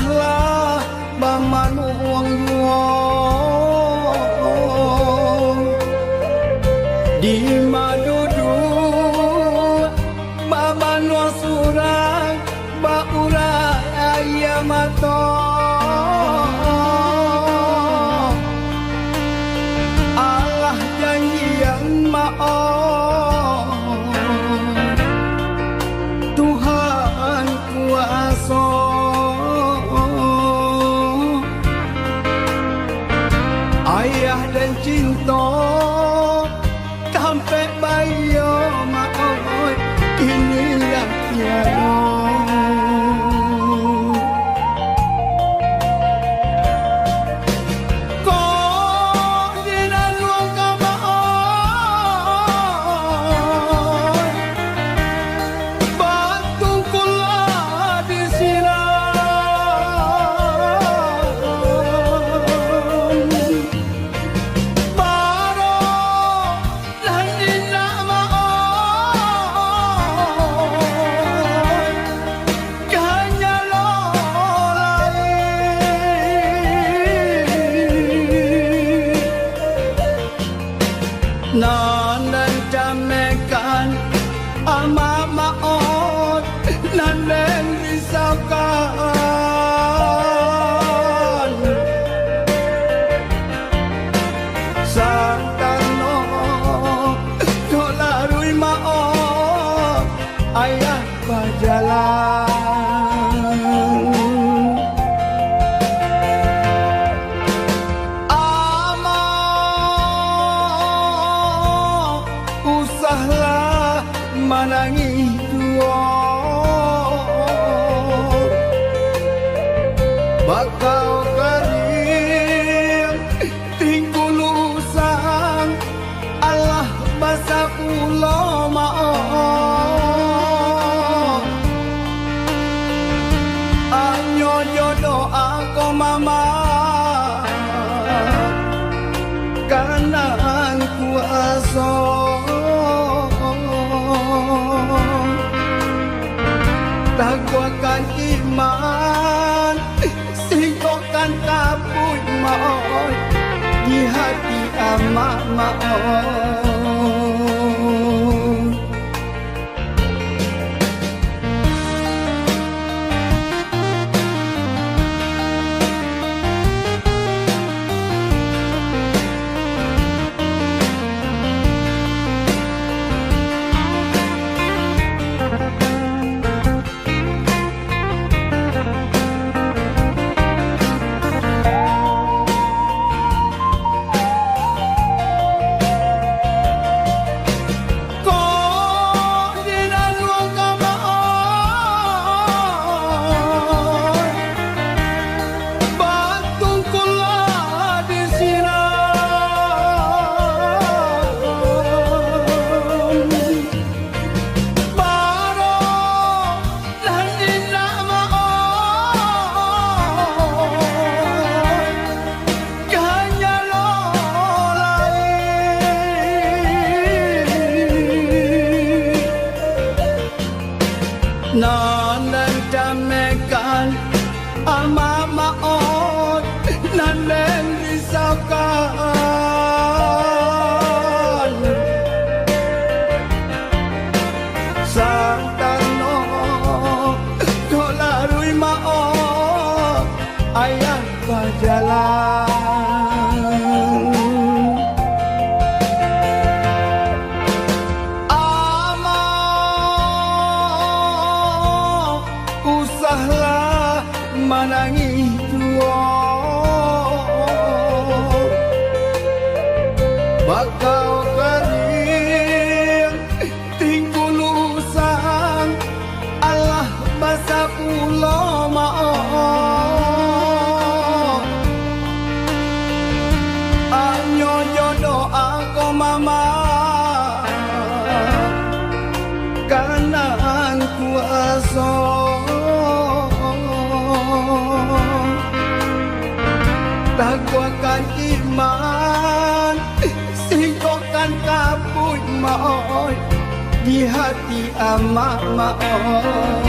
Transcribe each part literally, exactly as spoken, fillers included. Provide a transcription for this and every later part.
Lah bamanuang juo, di ma duduak bamanuang surang, baurai aia mato. Alah janjian maoh, Tuhan kuaso. Ayah den cinto, tampek baiyo maoh, kini lah tiado. Kok di nan luang ka maoh, batungkul lah disiram. Baro nan indak maoh, ka nyalo lai. Nan den camekan, amak maoh, nan den risaukan. Santano, dok laruih maoh, ayah bajalan. Amak, usahlah manangih juo. Bakau kariang, tingkulu usang, alah basa pulo maoh. Anyo jo doa ko mama, ka nan kuaso. Taguahkan iman, singkokkan kabuik maoh, di hati amak maoh. Kok di nan luang ka maoh, batungkul lah disiram. Baro nan indak maoh, ka nyalo lai. Nan den camekan, amak maoh, nan den risaukan. Santano, dok laruih maoh, ayah bajalan. Amak, usahlah manangih juo. Bakau kariang, tingkulu usang, alah basa pulo maoh. Anyo jo doa ko mama, ka nan kuaso. Taguahkan iman, singkokkan kabuik maoh, di hati amak maoh.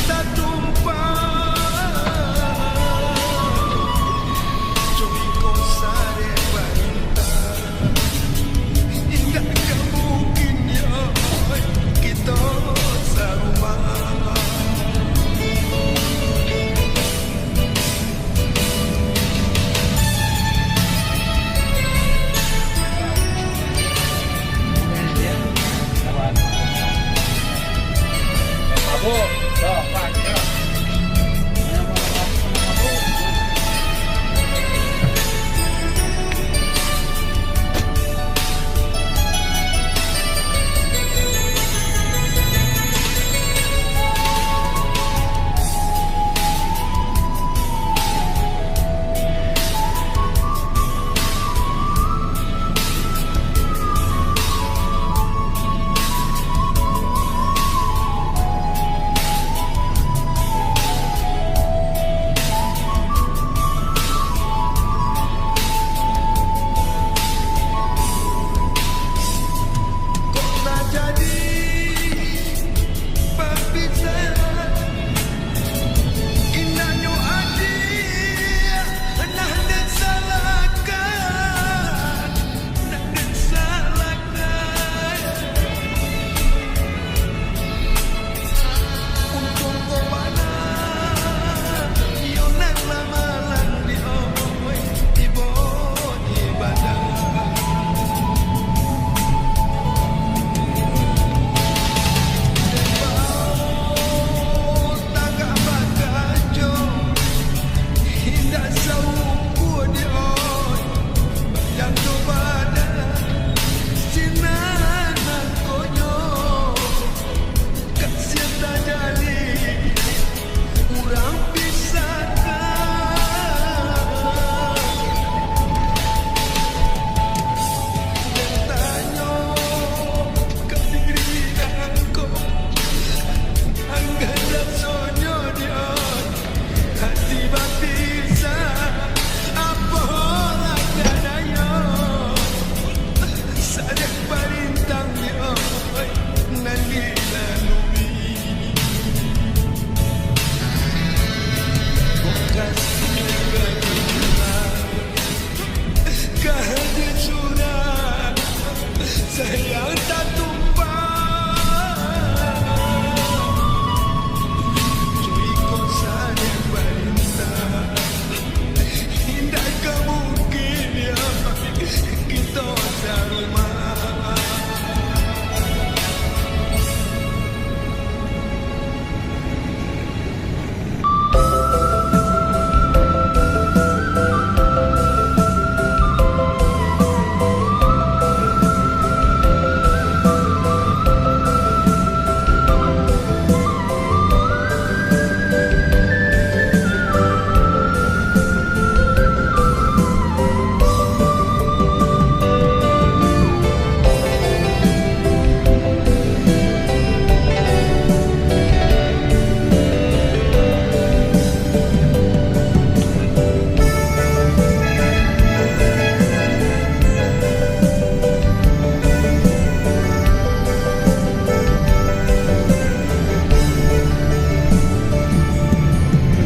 Tatumpah, jo iko sadek parintah, indak ka mungkin yo, kito sarumah. Kok tajadi bapisahan, indaknyo adie, nah den salahkan, nah den salahkan. Untuang ko bana, iyo nan lah malang di oe, ibo ibadah. Dek bao tagak bakajo, indak saukua di oe, badan tu badan, sinan mangkonyo. Kasian tajadi urang pisahkan. Den tanyo ka diri angko, anggan rasonyo di hati bapisah. Apolah danayo, sadek parintah di oe nan dilalui. Bokas tingga di rumah, ka hadir surang sayang tatumpah. Cuy ko sadek parintah, indak ka mungkin yo, kito sarumah.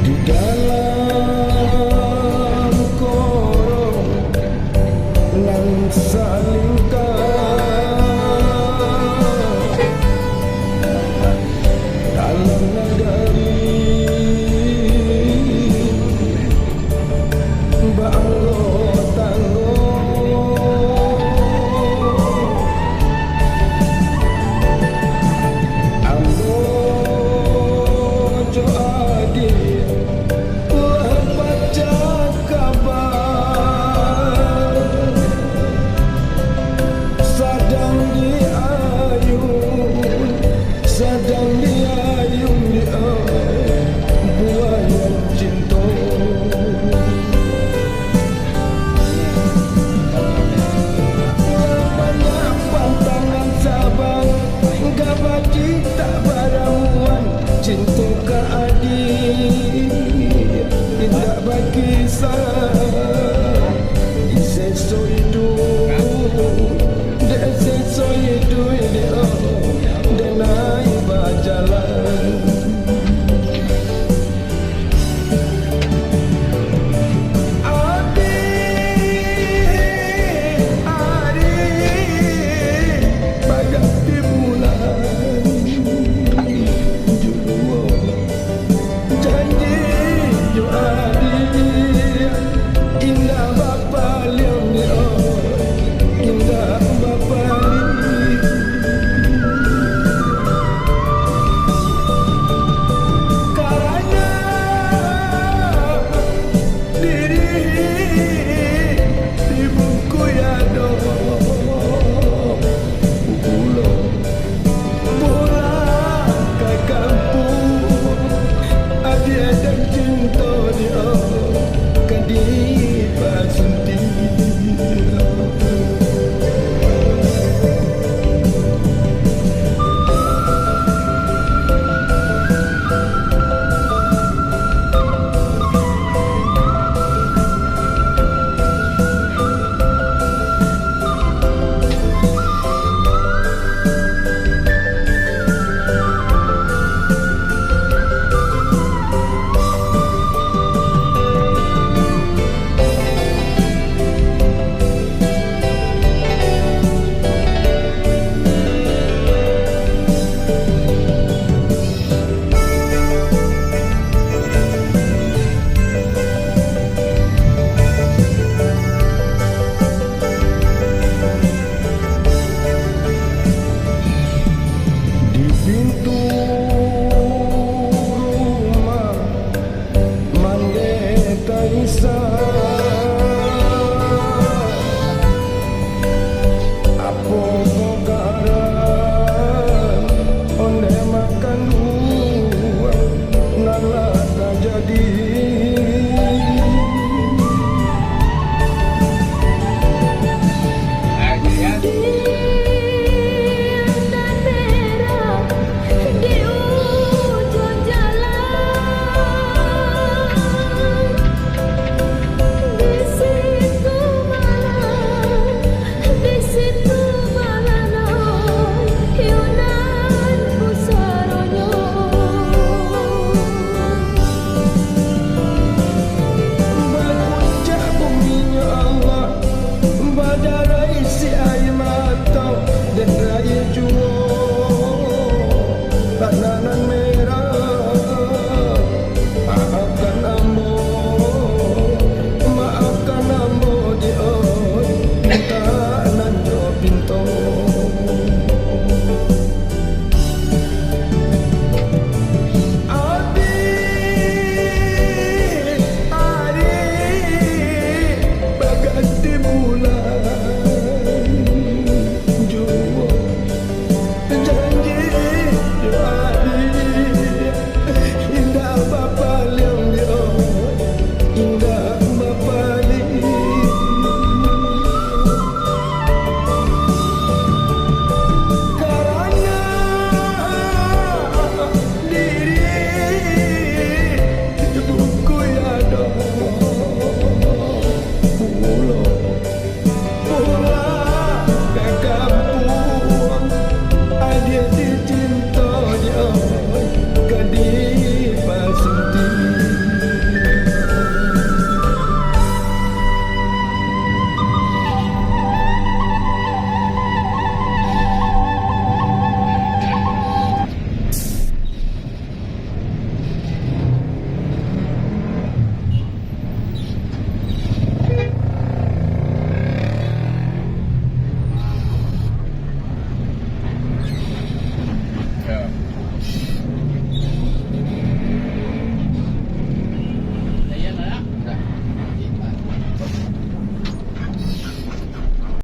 Di dalam korong nan salingka, dalam nagari baanggo-tanggo. Ambo jo adiak lah pacah kaba, sadang diayun, sadang diayun di buayo cinto. Lah banyak pantangan sabar, gabaki tak baramuan, cinto ka adiak indak bakisah.